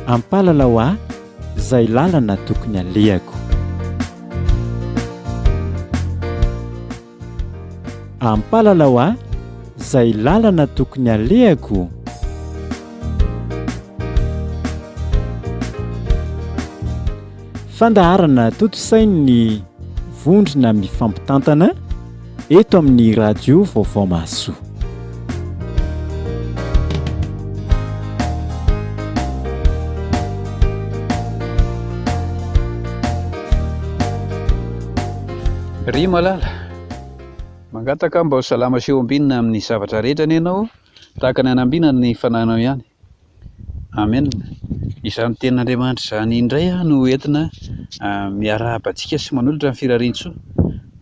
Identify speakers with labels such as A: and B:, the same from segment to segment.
A: Ampalalao ahy izay lalana tokony alehako. Ampalalao ahy izay lalana tokony alehako. Fandaharana tontosain'ny vondrona mifampitantana eto amin'ny Radio Vaovao Mahasoa.
B: Ry malala, mangataka aho mba ho salama sy ho ambinina amin'ny zavatra rehetra anie ianao, tahaka ny hanambinana ny fanahinao ihany. Amen. Izany tenin'Andriamanitra izany indray no entina miarahaba antsika sy manolotra ny firarian-tsoa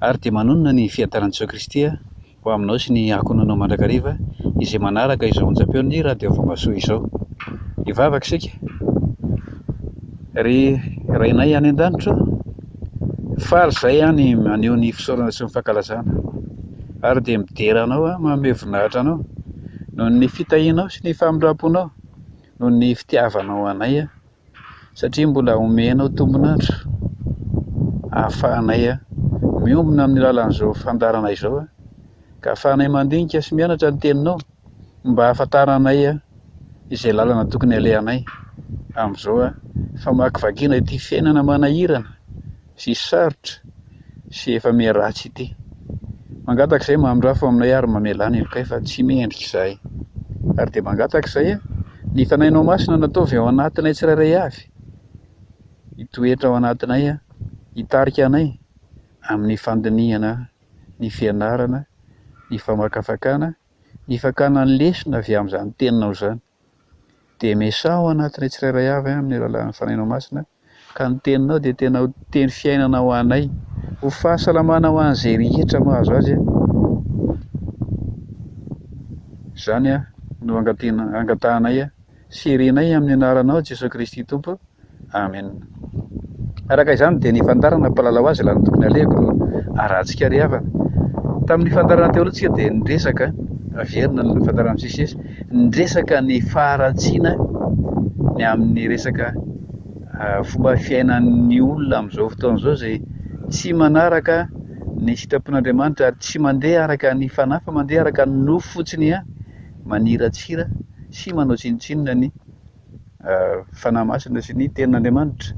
B: ary dia manonona ny fiadanan'i Jesoa Kristy ho aminao sy ny ankohonanao mandrakariva izay manaraka izao onjam-peon'ny Radio Vamasoa izao. Hivavaka isika. Ry Rainay any an-danitra ô, faly izahay any maneho ny fisaorana sy ny fankalazana ary dia midera Anao aho, manome voninahitra Anao noho ny fitahianao sy ny famindram-ponao, noho ny fitiavanao anay satria mbola omenao tombon'andro ahafahanay miombona amin'ny alalan'izao fandaharana izao ka ahafahanay mandinika sy mianatra ny teninao mba hahafantaranay izay lalana tokony alehanay amin'izao famakivakiana ity fiainana manahirana sy sarotra sy efa miharatsy ity. Mangataka izay mamindrafo aminay ary mamelà ny helokay fa tsy mendrika izahay. Ary dia mangataka izay ny Fanahinao Masina nataovy ao anatinay tsirairay avy, hitoetra ao anatinay, hitarika anay amin'ny fandinihana ny fianarana, ny famakafakana, ny fakana ny lesona avy amin'izany teninao izany. Dia miasà ao anatinay tsirairay avy amin'ny alalan'ny Fanahinao Masina, ka ny teninao dia tena ho teny fiainana ho anay, ho fahasalamana ho an'izay rehetra mahazo azy. Izany no angatahanay sy irinay amin'ny anaranao Jesoa Kristy Tompo. Amen. Araka izany dia ny fandaharana mpalalao azy lany tokony alehako no arahantsika ry havana. Tamin'ny fandaharana teo aloha tsika dia niresaka, averina ny fandaharana misesisesy, niresaka ny faharatsiana ny amin'ny resaka fomba fiainan'ny olona amin'izao fotoana izao izay tsy manaraka ny sitrapon'Andriamanitra ary tsy mandeha araka ny fanahy fa mandeha araka ny nofo fotsiny ihany, maniratsira sy manao tsinontsinona ny Fanahy Masina sy ny Tenin'Andriamanitra.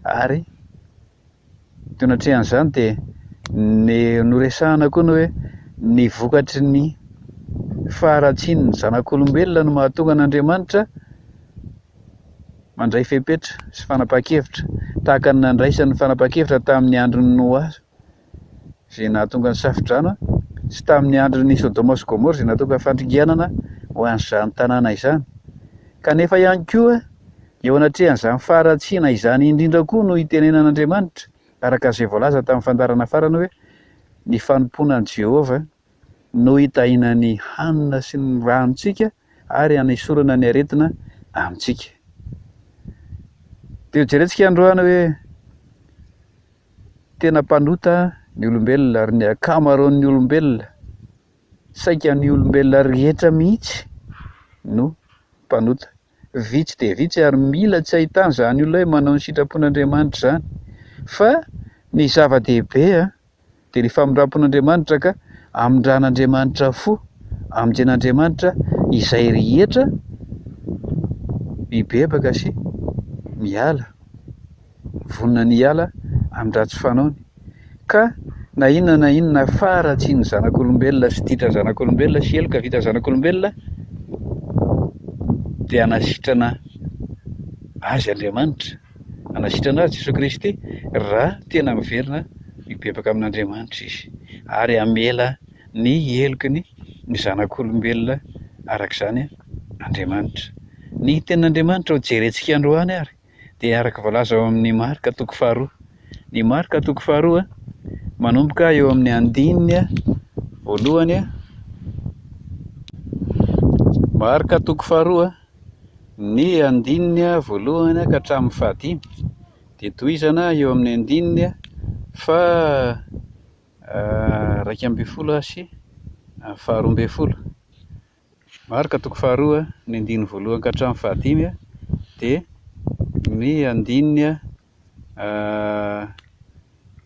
B: Ary teo anatrehan'izany dia ny noresahana koa ny hoe ny vokatry ny faharatsian'ny zanak'olombelona no mahatonga an'Andriamanitra mandray fepetra sy fanapahan-kevitra tahaka ny nandraisany fanapahan-kevitra tamin'ny andron'i Noa. izay nahatonga ny safodrano sy tamin'ny andron'i Sodoma sy Gomora izay nahatonga fandringanana ho an'izany tanàna izany. Kanefa ihany koa, eo anatrehan'izany faharatsiana izany indrindra koa no itenenan'Andriamanitra, araka izay voalaza tamin'ny fandaharana farany hoe, ny fanompoana an'i Jehovah no hitahiana ny hanina sy ny ranontsika ary hanesorana ny aretina amintsika. Dia hojerentsika androany hoe Tena mpanota ny olombelona ary ny ankamaroan'ny olombelona, saika ny olombelona rehetra mihitsy no mpanota. Vitsy dia vitsy ary mila tsy ahitana izany olona hoe manao ny sitrapon'Andriamanitra izany. Fa ny zava-dehibe dia ny famindrampon'Andriamanitra ka amindran'Andriamanitra fo, amonjen'Andriamanitra izay rehetra mibebaka sy miala. Vonona ny hiala amin'ny ratsy fanaony. Ka na inona na inona faharatsian'ny zanak'olombelona sy ditran'ny zanak'olombelona sy heloka vitan'ny zanak'olombelona dia hanasitrana azy Andriamanitra, hanasitrana azy Jesoa Kristy raha tena miverina mibebaka amin'Andriamanitra izy ary hamela ny heloky ny ny zanak'olombelona araka izany Andriamanitra. Ny tenin'Andriamanitra ho jerentsika androany ary dia araka voalaza ao amin'ny Marka toko faharoa. Ny Marka toko faharoa manomboka eo amin'ny andininy voalohany. Marka toko faharoa ny andininy voalohany ka hatramin'ny fahadimy dia tohizana eo amin'ny andininy faha 11 sy faharoa ambin'ny folo. Marka toko faharoa, ny andininy voalohany ka hatramin'ny fahadimy dia. ny andininy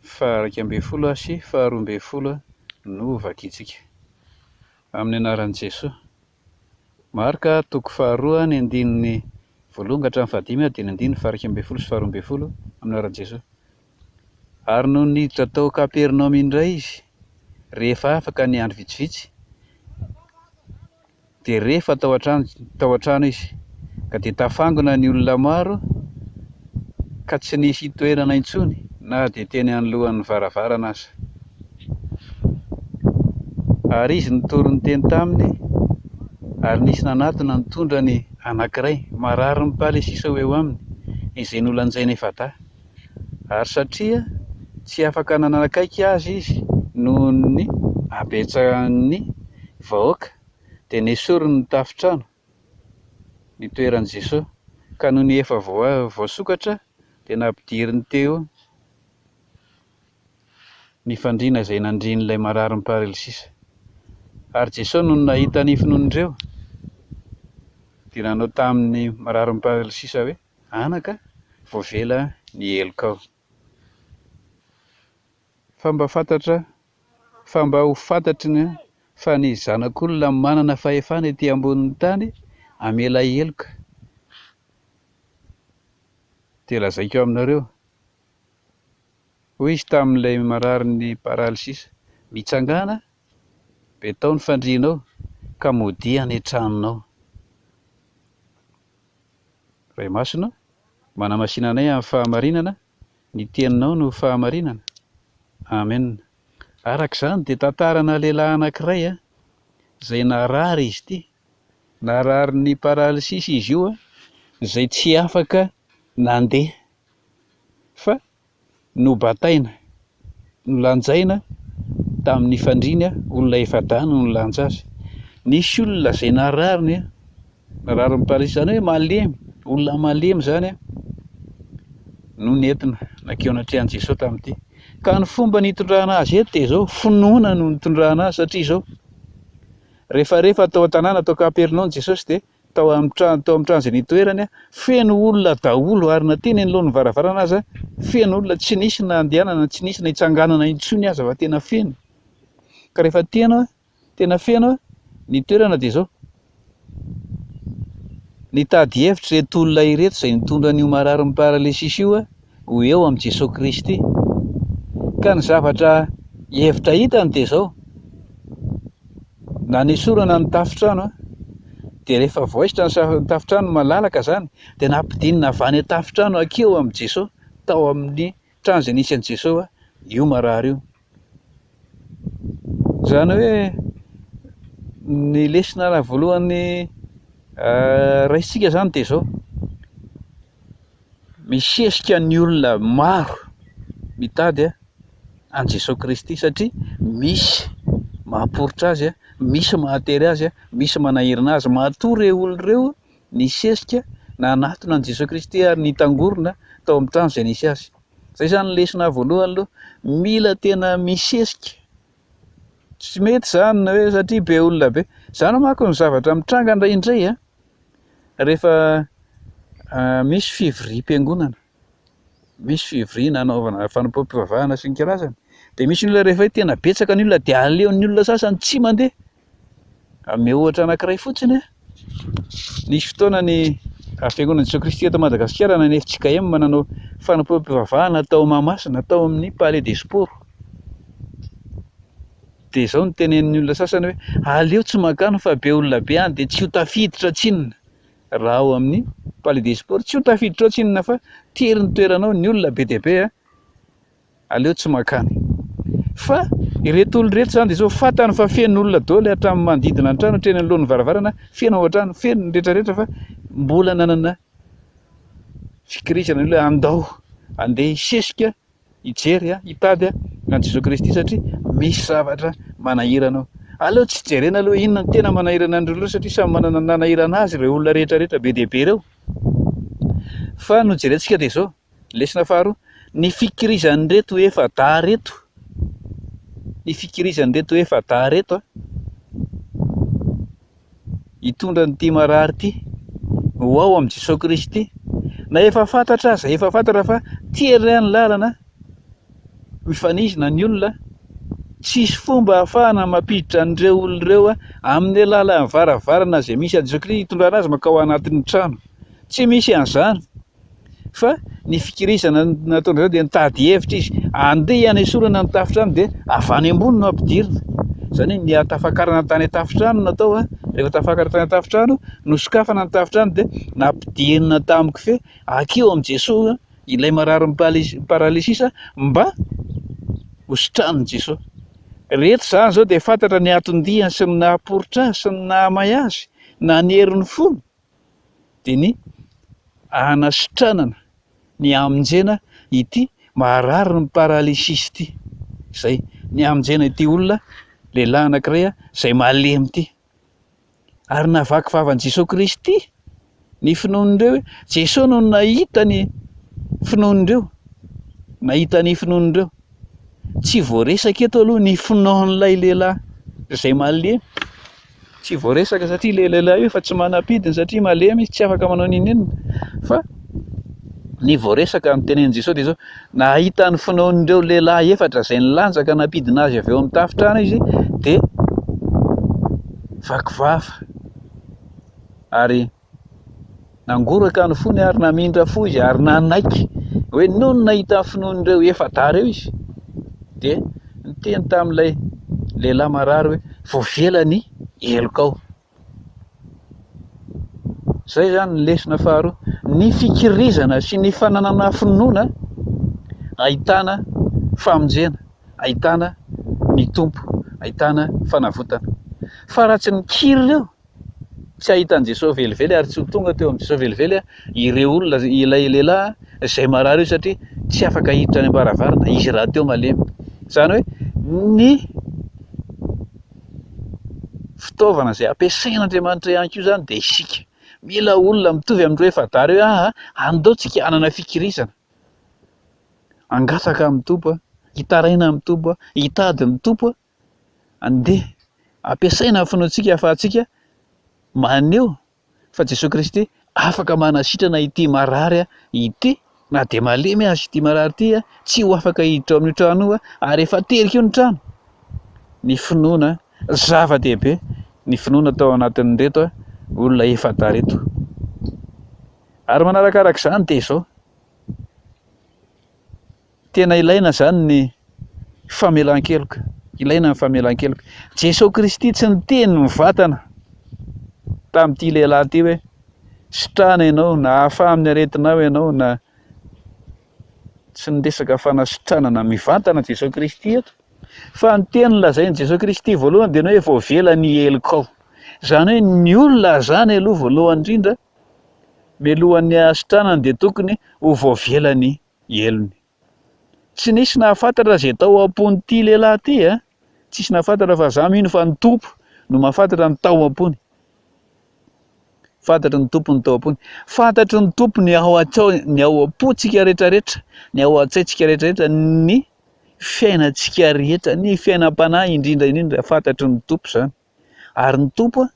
B: faha-11 sy faha-12 no vakintsika. Amin'ny anaran'i Jesoa. Marka toko faharoa ny andininy voalohany ka hatramin'ny fahadimy dia ny andininy faha-11 sy faha-12 amin'ny anaran'i Jesoa. Ary nony niditra tao Kapernaomy indray izy, rehefa afaka ny andro vitsivitsy, dia re fa tao an-trano tao an-trano izy, ka dia tafangona ny olona maro, ka tsy nisy hitoerana intsony na dia teny anoloan'ny varavarana aza. Ary izy nitory ny teny taminy, ary nisy nanatona nitondra ny anankiray marary mipalesisa ho eo aminy, izay nolanjaina efa-dahy. Ary satria tsy afaka nanakaiky azy izy noho ny habetsahan'ny vahoaka, dia nesoriny ny tafontrano nitoeran'i Jesoa, ka nony efa voasokatra dia nampidiriny teo ny fandriana izay nandrian'ilay marary miparalysisa. Ary Jesoa nony nahita ny finoan'ireo, dia nanao tamin'ny marary miparalysisa hoe, Anaka, voavela ny helokao. Fa mba fantatra, fa mba ho fantatry ny fa ny Zanak'olona manana fahefana ety ambonin'ny tany hamela heloka, dia lazaiko aminareo, hoy izy tamin'ilay mararin'ny paralysisa, Mitsangàna, betao ny fandrianao, ka modia any an-tranonao. Ray Masina, manamasina anay amin'ny fahamarinana, ny Teninao no fahamarinana. Amen. Araka izany dia tantarana lehilahy anankiray izay narary izy ity, nararin'ny paralysis izy io izay tsy afaka nandeha fa Nobataina, nolanjaina tamin'ny fandriany, olona efa-dahy no nilanja azy. Nisy olona izay narariny, nararin'ny paralysie, izany hoe malemy, olona malemy izany no nentina nankeo anatrehan'i Jesoa tamin'ity. Ka ny fomba nitondrana azy eto dia izao, finoana no nitondrana azy satria izao, rehefa rehefa tao an-tanàna tao Kapernaomy Jesosy dia Tao amin'ny trano, tao amin'ny trano izay nitoerany, feno olona daholo ary na teny anoloan'ny varavarana aza feno olona, tsy nisy na andehanana, tsy nisy na hitsanganana intsony aza fa tena feno. Ka rehefa tena, tena feno ny toerana dia izao, nitady hevitra ireto olona ireto izay nitondra an'io mararin'ny paralysis io ho eo amin'i Jesoa Kristy. Ka ny zavatra hevitra hitany dia izao, Nanesorana ny tafontrano dia rehefa voaisitra ny tafontrano malalaka izany dia nampidinina avy any an-tafontrano hankeo amin'i Jesoa tao amin'ny trano izay nisy an'i Jesoa io marary io. Izany hoe ny lesona voalohany raisintsika izany dia izao, Misesika ny olona maro mitady an'i Jesoa Kristy satria misy mahaporitra azy, misy mahatery azy, misy manahirana azy. Matoa ireo olona ireo nisesika nanatona an'i Jesoa Kristy ary nitangorona tao amin'ny trano izay nisy azy. Izay izany ny lesona voalohany aloha, mila tena misesika. Tsy mety izany ny hoe satria be olona be. Izany manko ny zavatra mitranga indraindray an. Rehefa misy fivoriam-piangonana, misy fivoriana anaovana fanompoam-pivavahana sy ny karazany, dia misy ny olona rehefa hoe tena betsaka ny olona dia aleon'ny olona sasany tsy mandeha. Hanome ohatra anankiray fotsiny aho, nisy fotoana ny Fiangonan'i Jesoa Kristy eto Madagasikara na ny FJKM nanao fanompoam-pivavahana tao Mahamasina, tao amin'ny Palais des Sports. Dia izao no tenenin'ny olona sasany hoe aleo tsy mankany fa be olona be any dia tsy ho tafiditra tsinona raha ao amin'ny Palais des Sports, tsy ho tafiditra ao tsinona fa tery ny toerana ao, ny olona be dia be a, aleo tsy mankany. Fa ireto olona ireto izany dia izao fantany fa feno olona daholo hatramin'ny manodidina ny trano, hatreny anoloan'ny varavarana, feno ao an-trano, feno ny rehetra rehetra fa mbola nanana fikirizana ny olona hoe andao andeha hisesika hijery, hitady an'i Jesoa Kristy satria misy zavatra manahirana ao. Aleo tsy jerena aloha inona no tena manahirana an'ireo olona satria samy manana ny nanahirana azy ireo olona rehetra rehetra be dia be ireo. Fa no jerentsika dia izao, lesona faharoa, ny fikirizan'ireto efa-dahy ireto, ny fikirizan'ireto efa-dahy ireto hitondra an'ity marary ity ho ao amin'i Jesoa Kristy. Na efa fantatra aza, efa fantatra fa tery ny lalana, mifanizina ny olona, tsisy fomba ahafahana mampiditra an'ireo olona ireo amin'ny alalan'ny varavarana izay misy an'i Jesoa Kristy hitondrana azy mankao anatin'ny trano. Tsy misy an'izany. Fa ny fikirizana nataon'izareo dia nitady hevitra izy, andeha hanesorana ny tafontrano dia avy any ambony no ampidirina. Izany hoe ny hahatafakarana tany an-tafontrano no natao, rehefa tafakatra tany an-tafontrano, nosokafana ny tafontrano dia nampidirina tamin'ny kofehy hankeo amin'i Jesoa ilay mararin'ny paralysisa mba ho sitranin'i Jesoa. Rehetra izany izao dia fantatra ny anton-diany sy ny nahaporitra azy sy ny nahamay azy, nanery ny fony. dia ny hanasitranana, ny hamonjena ity marary ny paralysis ity, izay, ny hamonjena ity olona lehilahy anankiray izay malemy ity. Ary navaky vavan'i Jesoa Kristy ny finoan'ireo hoe Jesoa no nahita ny finoan'ireo, nahita ny finoan'ireo. Tsy voaresaka eto aloha ny finoan'ilay lehilahy izay malemy. Tsy voaresaka satria ilay lehilahy io efa tsy manam-pidiny satria malemy izy, tsy afaka manao n'inon'inona. Fa ny voaresaka ny tenenin'i Jesosy dia izao, nahita ny finoan'ireo lehilahy efatra izay nilanja ka nampidina azy avy eo amin'ny tafontrano izy dia vaky vava ary Nangoraka ny fony ary namindra fo izy ary nanaiky hoe nony nahita ny finoan'ireo efa-dahy ireo izy dia niteny tamin'ilay lehilahy marary hoe voavela ny helokao. Izay izany ny lesona faharoa, ny fikirizana sy ny fananana finoana ahitana famonjena, ahitana ny Tompo, ahitana fanavotana. Fa raha tsy nikiry ireo Tsy hahita an'i Jesosy velively ary tsy ho tonga teo amin'i Jesosy velively ireo olona, ilay lehilahy izay marary io satria tsy afaka hiditra any am-baravarana, izy rahateo malemy. Izany hoe ny fitaovana izay ampiasain'Andriamanitra ihany koa izany dia isika. Mila olona mitovy amin'ireo efa-dahy ireo hoe aa, andao tsika hanana fikirizana. Hangataka amin'ny Tompo, hitaraina amin'ny Tompo, hitady ny Tompo. Andeha ampiasaina ny finoantsika ahafahantsika maneho fa Jesoa Kristy afaka manasitrana ity marary ity na dia malemy aza ity marary ity, tsy ho afaka hiditra ao amin'io trano io ary efa tery koa ny trano. Ny finoana, zava-dehibe ny finoana tao anatin'ireto olona efa-dahy ireto. Ary manarakaraka izany dia izao. Tena ilaina izany ny famelan-keloka. Ilaina ny famelan-keloka. Jesoa Kristy tsy niteny mivantana tamin'ity lehilahy ity hoe sitrana ianao na afaha amin'ny aretinao ianao na tsy niresaka fanasitranana mivantana Jesoa Kristy eto. Fa ny teny lazain'i Jesoa Kristy voalohany dia ny hoe voavela ny helokao. Izany hoe ny olona izany aloha voalohany indrindra mialohan'ny hahasitranany dia tokony ho voavela ny helony. Tsy nisy nahafantatra izay tao am-pon'ity lehilahy ity a! Tsisy nahafantatra fa za mino fa ny Tompo no mahafantatra ny tao am-pony. Fantatry ny Tompo ny tao am-pony. Fantatry ny Tompo ny ao an-tsao, ny ao am-pontsika rehetrarehetra, ny ao an-tsaintsika rehetrarehetra, ny fiainantsika rehetra, ny fiainam-panahy indrindra indrindra, fantatry ny Tompo izany. Ary ny Tompo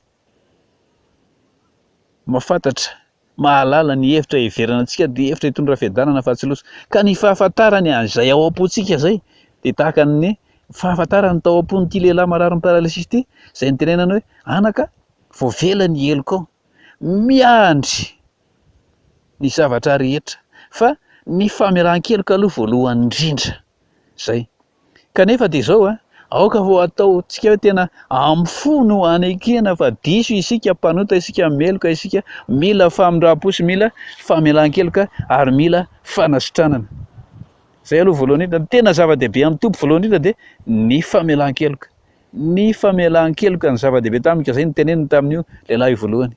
B: mahafantatra, mahalala ny hevitra heverana antsika dia hevitra hitondra fiadanana fa tsy loza. Ka ny fahafantarany an'izay ao am-pontsika izay dia tahaka ny fahafantarany tao am-pon'ity lehilahy mararin'ny paralysis ity izay nitenenany hoe anaka voavela ny helokao. Miandry ny zavatra rehetra fa ny famelan-keloka aloha voalohany indrindra. Izay. Kanefa dia izao a, aoka ho ataontsika hoe tena amin'ny fo no anekena fa diso isika, mpanota isika, meloka isika, mila famindram-po sy mila famelan-keloka ary mila fanasitranana. Izay aloha voalohany indrindra. Ny tena zava-dehibe amin'ny Tompo voalohany indrindra dia ny famelan-keloka. Ny famelan-keloka ny zava-dehibe taminy ka izay no teneniny tamin'io lehilahy io voalohany.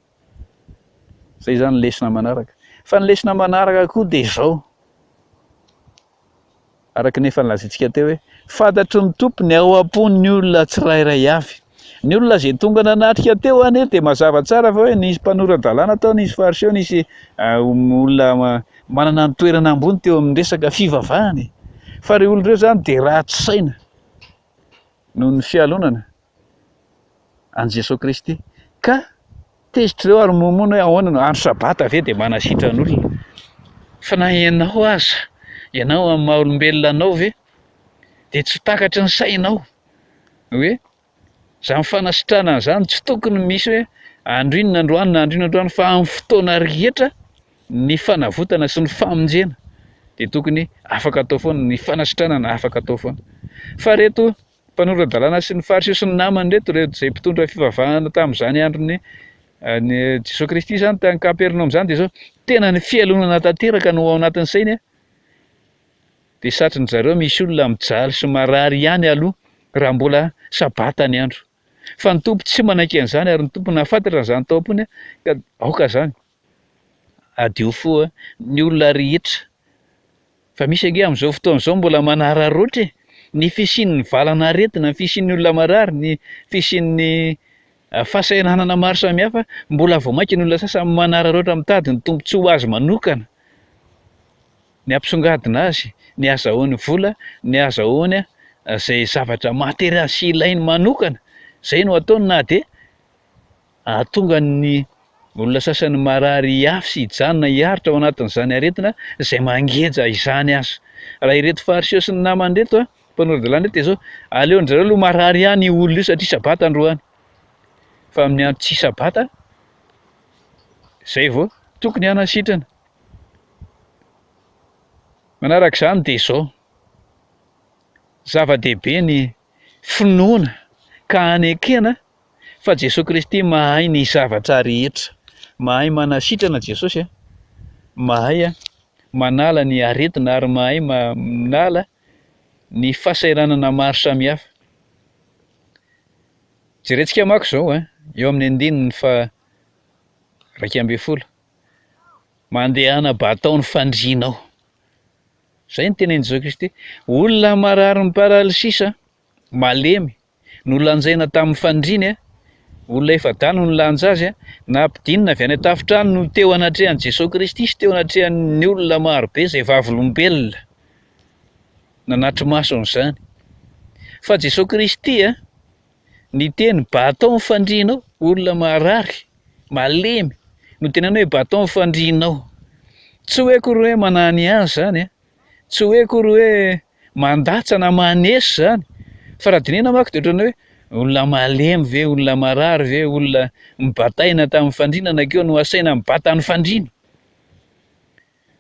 B: Izay izany ny lesona manaraka. Fa ny lesona manaraka koa dia izao. Araka ny efa nolazaintsika teo hoe fantatry ny Tompo ny ao am-pon'ny olona tsirairay avy. Ny olona izay tonga nanatrika teo anie dia mazava tsara fa hoe nisy mpanora-dalàna tao, nisy fariseo, nisy olona manana ny toerana ambony teo amin'ny resaka fivavahana e. Fa ireo olona ireo izany dia ratsy saina noho ny fialonana. an'i Jesoa Kristy. Ka tezitra ireo ary momono hoe ahoana no andro sabata ve dia manasitrana olona. Fa na ianao aza, ianao amin'ny maha olombelona anao ve dia tsy takatry ny sainao hoe izany fanasitranana izany tsy tokony misy hoe andro inona androany na andro inona androany fa amin'ny fotoana rehetra ny fanavotana sy ny famonjena dia tokony afaka atao foana, ny fanasitranana afaka atao foana. Fa ireto mpanora-dalàna sy ny Fariseo sy ny namany ireto, ireto izay mpitondra fivavahana tamin'izany andron'i ny Jesoa Kristy izany tany Kapernaomy izany dia izao, tena ny fialonana tanteraka no ao anatin'ny sainy, dia satrin-dry zareo misy olona mijaly sy marary ihany aloha raha mbola sabata ny andro. Fa ny Tompo tsy manaiky an'izany ary ny Tompo nahafantatra an'izany tao am-pony ka aoka izany. Hadio fo ny olona rehetra. Fa misy ange amin'izao fotoana izao mbola manararaotra e! Ny fisian'ny valan'aretina, ny fisian'ny olona marary, ny fisian'ny fahasahiranana maro samihafa, mbola vao mainka ny olona sasany manararaotra mitady ny tombontsoa ho azy manokana, ny hampisongadina azy, ny hahazahoany vola, ny hahazahoany izay zavatra materialy sy ilainy manokana. Izay no ataony na dia Hahatonga ny olona sasany marary hihafy sy hijanona hiaritra ao anatin'izany aretina izay mangeja izany aza. Raha ireto Fariseo sy ny namany ireto, mpanora-dalàna ireto dia izao, aleon-dry zareo aloha marary ihany io olona io satria sabata androany. Fa amin'ny andro tsy sabata, izay vao tokony hanasitrana. Manaraka izany dia izao, zava-dehibe ny finoana ka hanekena fa Jesoa Kristy mahay ny zavatra rehetra, mahay manasitrana Jesosy a, mahay manala ny aretina ary mahay manala ny fahasahiranana maro samihafa. Jerentsika manko izao a, eo amin'ny andininy faha 11, mandehana batao ny fandrianao. Izay no tenenin'i Jesoa Kristy. Olona mararin'ny paralysisa, malemy, Nolanjaina tamin'ny fandriany, olona efa-dahy no nilanja azy, nampidinina avy any an-tafontrano no teo anatrehan'i Jesoa Kristy sy teo anatrehan'ny olona marobe izay vavolombelona nanatri-maso an'izany. Fa Jesoa Kristy niteny, Batao ny fandrianao, olona marary, malemy, notenenina hoe batao ny fandrianao. Tsy hoe akory hoe manany azy izany, tsy hoe akory hoe Mandatsa na maneso izany. Fa raha dinihina manko dia ohatran'ny hoe olona malemy ve, olona marary ve, olona nobataina tamin'ny fandriana nankeo no asaina mibata ny fandriana.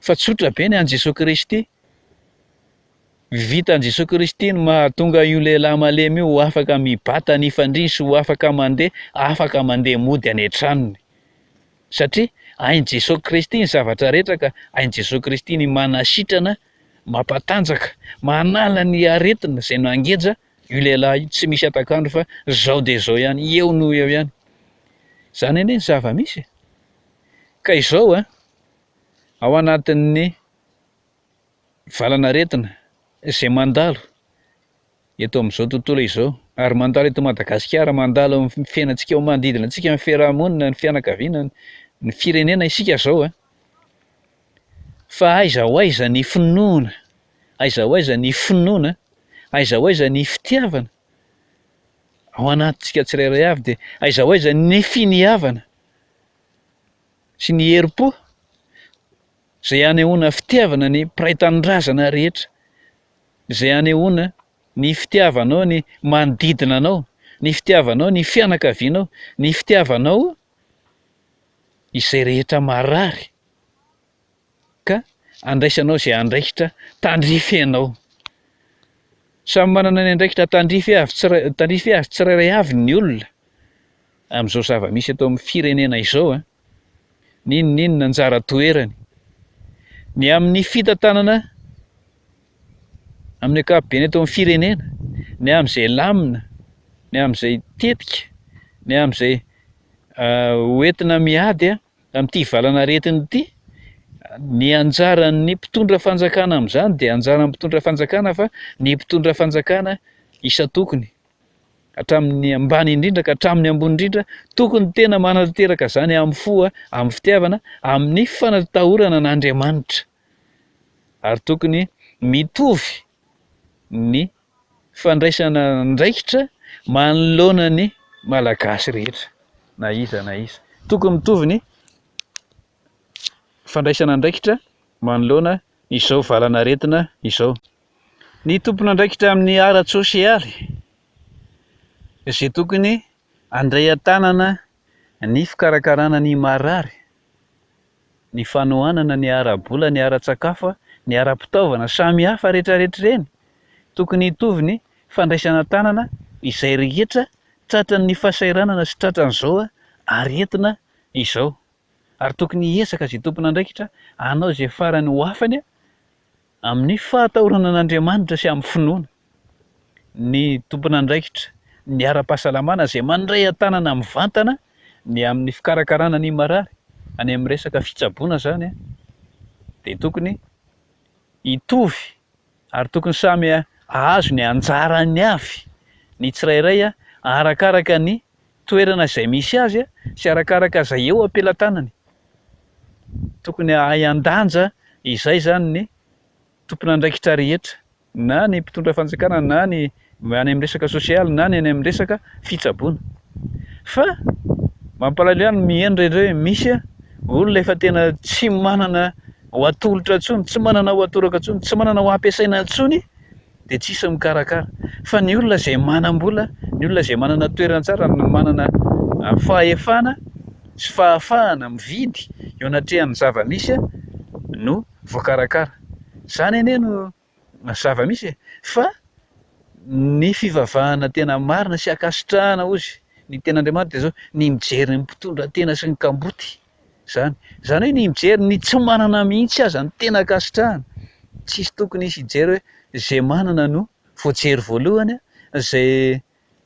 B: Fa tsotra be ny an'i Jesoa Kristy. Vitan'i Jesoa Kristy ny mahatonga io lehilahy malemy io ho afaka mibata ny fandriany sy ho afaka mandeha, afaka mandeha mody any an-tranony. Satria hain'i Jesoa Kristy ny zavatra rehetra ka hain'i Jesoa Kristy ny manasitrana, mampatanjaka, manala ny aretina izay nangeja io lehilahy io, tsy misy hatak'andro fa zao dia zao ihany, eo noho eo ihany. Izany anie ny zava-misy e! Ka izao an, ao anatin'ny valan'aretina izay mandalo eto amin'izao tontolo izao ary mandalo eto Madagasikara, mandalo amin'ny fiainantsika ao manodidina antsika, ny fiaraha-monina, ny fianakaviana, ny firenena isika izao an! Fa aiza ho aiza ny finoana, aiza ho aiza ny finoana, aiza ho aiza ny fitiavana ao anatintsika tsirairay avy dia aiza ho aiza ny finiavana sy ny herim-po izay hanehoana fitiavana ny mpiray tanindrazana rehetra, izay hanehoana ny fitiavanao ny manodidina anao, ny fitiavanao ny fianakavianao, ny fitiavanao izay rehetra marary ka andraisanao izay andraikitra tandrify anao. Samy manana ny andraikitra tandrify avy tsira- tandrify azy tsirairay avy ny olona amin'izao zava-misy eto amin'ny firenena izao an. N'inon'inona anjara toerany. Ny amin'ny fitantanana amin'ny ankapobeny eto amin'ny firenena, ny amin'izay lamina, ny amin'izay tetika, ny amin'izay ho entina miady amin'ity valan'aretina ity, ny anjaran'ny mpitondra fanjakana amin'izany dia anjaran'ny mpitondra fanjakana fa ny mpitondra fanjakana isan-tokony hatramin'ny ambany indrindra ka hatramin'ny ambony indrindra, tokony tena manatanteraka izany amin'ny fo, amin'ny fitiavana, amin'ny fanatahorana an'Andriamanitra. Ary tokony mitovy ny fandraisana andraikitra manoloana ny Malagasy rehetra na iza na iza. Tokony mitovy ny fandraisana andraikitra. manoloana izao valan'aretina izao. Ny tompon'andraikitra amin'ny ara-tsosialy izay tokony handray an-tanana ny fikarakarana ny marary, ny fanohanana ny ara-bola, ny ara-tsakafo, ny ara-pitaovana samihafa rehetrarehetra ireny, tokony hitovy ny fandraisana an-tanana izay rehetra tratran'ny fahasahiranana sy tratran'izao aretina izao. Ary tokony hiezaka izay tompon'andraikitra hanao izay farany ho afany amin'ny fahatahorana an'Andriamanitra sy amin'ny finoana. Ny tompon'andraikitra ny ara-pahasalamana izay mandray an-tanana mivantana ny amin'ny fikarakarana ny marary any amin'ny resaka fitsaboana izany dia tokony hitovy ary tokony samy hahazo ny anjarany avy ny tsirairay arakaraka ny toerana izay misy azy sy arakaraka izay eo am-pelatanany. Tokony hahay handanja izay izany ny tompon'andraikitra rehetra, na ny mpitondra fanjakana na ny any amin'ny resaka sosialy na ny any amin'ny resaka fitsaboana. Fa mampalahelo ihany ny miheno indraindray hoe misy olona efa tena tsy manana ho atolotra intsony, tsy manana ho atoraka intsony, tsy manana ho ampiasaina intsony dia tsisy mikarakara. Fa ny olona izay manam-bola, ny olona izay manana toerana tsara, ny manana fahefana sy fahafahana mividy eo anatrehan'ny zava-misy no voakarakara. Izany anie no zava-misy e! Fa ny fivavahana tena marina sy ankasitrahana hozy ny tenin'Andriamanitra dia izao, ny mijery ny mpitondra tena sy ny kamboty. Izany. Izany hoe ny mijery ny tsy manana mihitsy aza no tena ankasitrahana. Tsisy tokony hisy hijery hoe izay manana no voajery voalohany, izay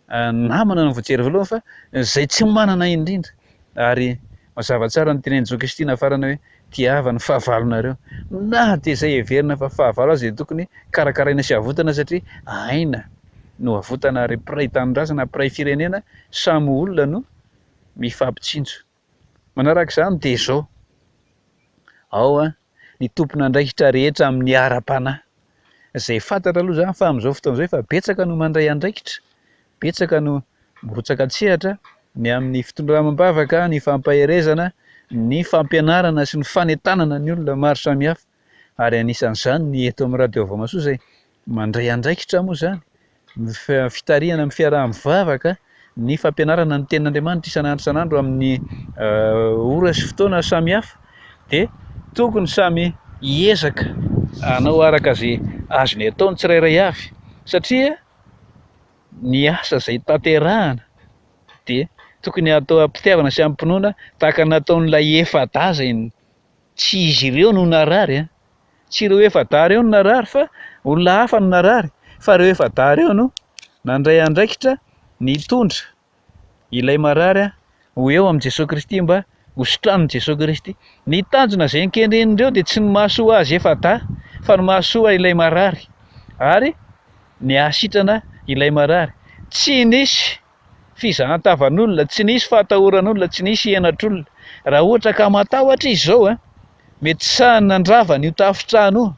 B: namana no voajery voalohany fa izay tsy manana indrindra. Ary mazava tsara ny tenenin'i Jesoa Kristy nafarana hoe tiava ny fahavalonareo. Na dia izay heverina fa fahavalo aza dia tokony karakaraina sy avotana satria aina no avotana ary mpiray tanindrazana, mpiray firenena, samy olona no mifampitsinjo. Manaraka izany dia izao, ao ny tompon'andraikitra rehetra amin'ny ara-panahy, izay fantatra aloha izany fa amin'izao fotoana izao efa betsaka no mandray andraikitra, betsaka no mirotsaka an-tsehatra ny amin'ny fitondrana amam-bavaka, ny fampaherezana, ny fampianarana sy ny fanentanana ny olona maro samihafa, ary anisan'izany ny eto amin'ny Radio Vao Mahasoa izay mandray andraikitra moa izany ny fitarihana amin'ny fiaraha-mivavaka, ny fampianarana ny tenin'Andriamanitra isan'andro isan'andro amin'ny ora sy fotoana samihafa dia tokony samy hiezaka hanao araka izay azony atao ny tsirairay avy satria ny asa izay tanterahana dia tokony hatao am-pitiavana sy am-pinoana tahaka ny nataon'ilay efa-dahy izay Tsy izy ireo no narary an! Tsy ireo efa-dahy ireo no narary fa olona hafa no narary, fa ireo efa-dahy ireo no nandray andraikitra nitondra ilay marary ho eo amin'i Jesoa Kristy mba ho sitranin'i Jesoa Kristy. Ny tanjona izay nokendren'ireo dia tsy ny mahasoa azy efa-dahy fa ny mahasoa ilay marary ary ny hahasitrana ilay marary. Tsy nisy fizahan-tavan'olona, tsy nisy fahatahoran'olona, tsy nisy henatr'olona. Raha ohatra ka matahotra izy izao an, mety sahy nandrava an'io tafontrano io,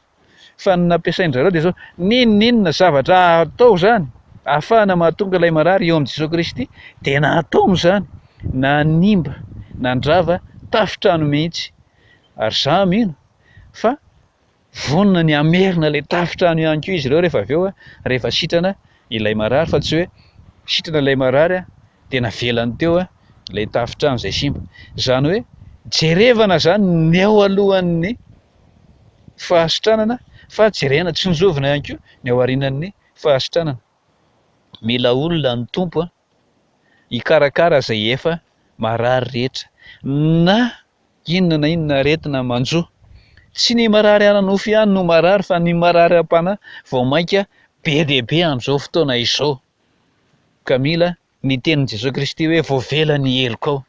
B: fa ny nampiasain-dry zareo dia izao, n'inon'inona zavatra atao izany ahafahana mahatonga ilay marary eo amin'i Jesoa Kristy dia nataony izany, nanimba, nandrava tafontrano mihitsy. Ary izaho mino fa Vonona ny hamerina ilay tafontrano ihany koa izy ireo rehefa avy eo, rehefa sitrana ilay marary fa tsy hoe sitrana ilay marary dia navelany teo ilay tafontrano izay simba. Izany hoe jerevana izany ny ao alohan'ny fahasitranana fa jerena tsinjovina ihany koa ny ao aorianan'ny fahasitranana. Mila olona ny Tompo hikarakara izay efa marary rehetra na Inona na inona aretina manjo. Tsy ny marary ara-nofo ihany no marary fa ny marary ara-panahy vao mainka be dia be amin'izao fotoana izao. Ka mila ny tenin'i Jesoa Kristy hoe voavela ny helokao.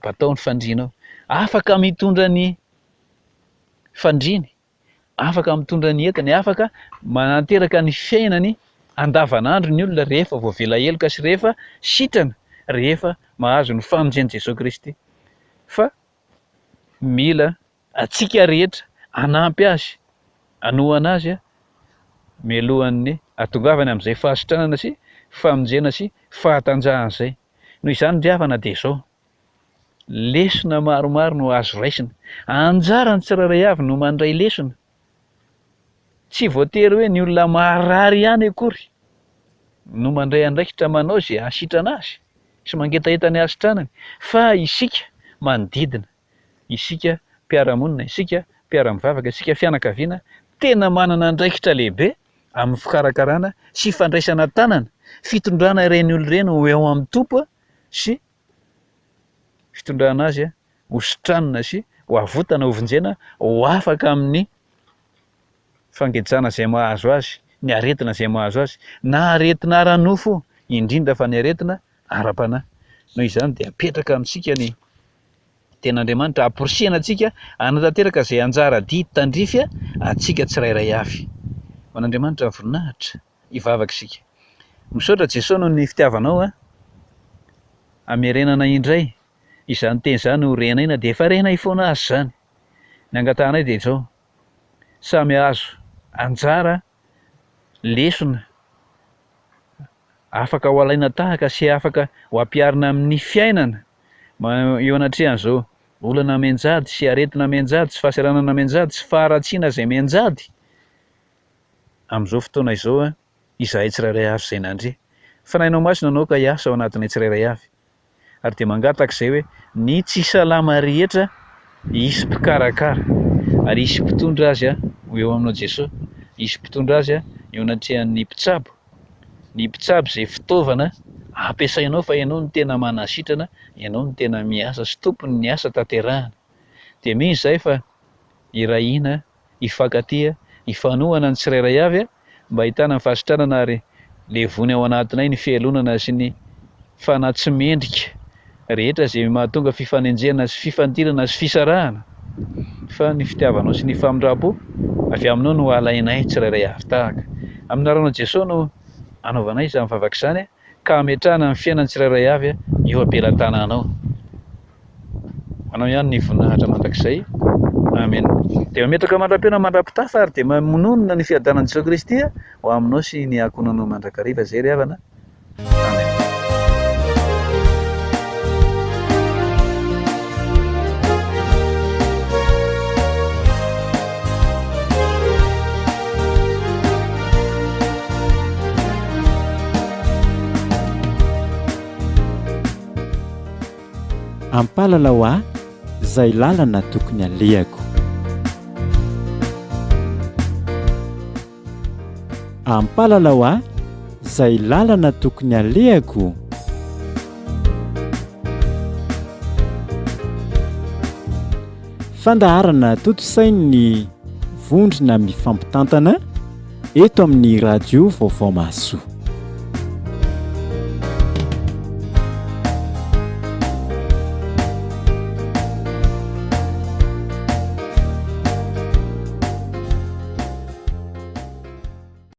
B: Batao ny fandrianao. Afaka mitondra ny fandriany afaka mitondra ny entany, afaka mananteraka ny fiainany andavanandro ny olona rehefa voavela heloka sy rehefa sitrana, rehefa mahazo ny famonjen'i Jesoa Kristy. Fa mila antsika rehetra hanampy azy, hanohana azy mialohan'ny hahatongavany amin'izay fahasitranana sy famonjena sy fahatanjahana izay. Noho izany ry havana dia izao. Lesona maromaro no azo raisina. Anjaran'ny tsirairay avy no mandray lesona. Tsy voatery hoe ny olona marary ihany akory no mandray andraikitra manao izay hahasitrana azy sy mangetaheta ny hahasitranany fa isika manodidina, isika mpiara-monina, isika mpiara-mivavaka, isika fianakaviana tena manana andraikitra lehibe amin'ny fikarakarana sy fandraisana tanana, fitondrana ireny olona ireny ho eo amin'ny Tompo sy fitondrana azy ho sitranina sy ho avotana, ho vonjena, ho afaka amin'ny fangejana izay mahazo azy, ny aretina izay mahazo azy, na aretina ara-nofo, indrindra fa ny aretina ara-panahy. Noho izany dia apetraka amintsika ny Tenin'Andriamanitra, amporisihana antsika hanatanteraka izay anjara adidy tandrify antsika tsirairay avy. Ho an'Andriamanitra ny voninahitra. Hivavaka isika. Misaotra Jesoa noho ny fitiavanao a. Hamerenana indray izany teny izany ho renay na dia efa renay foana aza izany. Ny angatahanay dia izao, samy hahazo anjara lesona afaka ho alaina tahaka sy afaka ho ampiharina amin'ny fiainana eo anatrehan'izao olana mianjady sy aretina mianjady sy fahasahiranana mianjady sy faharatsiana izay mianjady amin'izao fotoana izao izahay tsirairay avy izay nandre. Fanahinao Masina no aoka hiasa ao anatinay tsirairay avy. Ary dia mangataka izay hoe ny tsy salama rehetra hisy mpikarakara ary hisy mpitondra azy ho eo aminao Jesoa, hisy mpitondra azy eo anatrehan'ny mpitsabo, ny mpitsabo izay fitaovana ampiasainao fa ianao no tena manasitrana, ianao no tena miasa sy tompon'ny asa tanterahana. Dia mino izahay fa hirahina hifankatia, hifanohana ny tsirairay avy mba hahitana ny fahasitranana ary levony ao anatinay ny fialonana sy ny fanahy tsy mendrika rehetra izay mahatonga fifanenjehana sy fifandirana sy fisarahana fa ny fitiavanao sy ny famindrampo avy aminao no alainay tsirairay avy tahaka. Amin'ny anaranao Jesoa no anaovanay izany vavaka izany. ka hametrahana ny fiainan'ny tsirairay avy eo am-pelatananao. Anao ihany ny voninahitra mandrakizay. Amena. Dia mametraka mandra-pihaona mandra-pitafa ary dia mamonona ny fiadanan'i Jesoa Kristy ho aminao sy ny ankohonanao mandrakariva izay ry havana. Amen.
A: Ampalalao ahy izay lalana tokony alehako. Ampalalao ahy izay lalana tokony alehako. Fandaharana tontosain'ny vondrona mifampitantana eto amin'ny Radio Vaovao Mahasoa.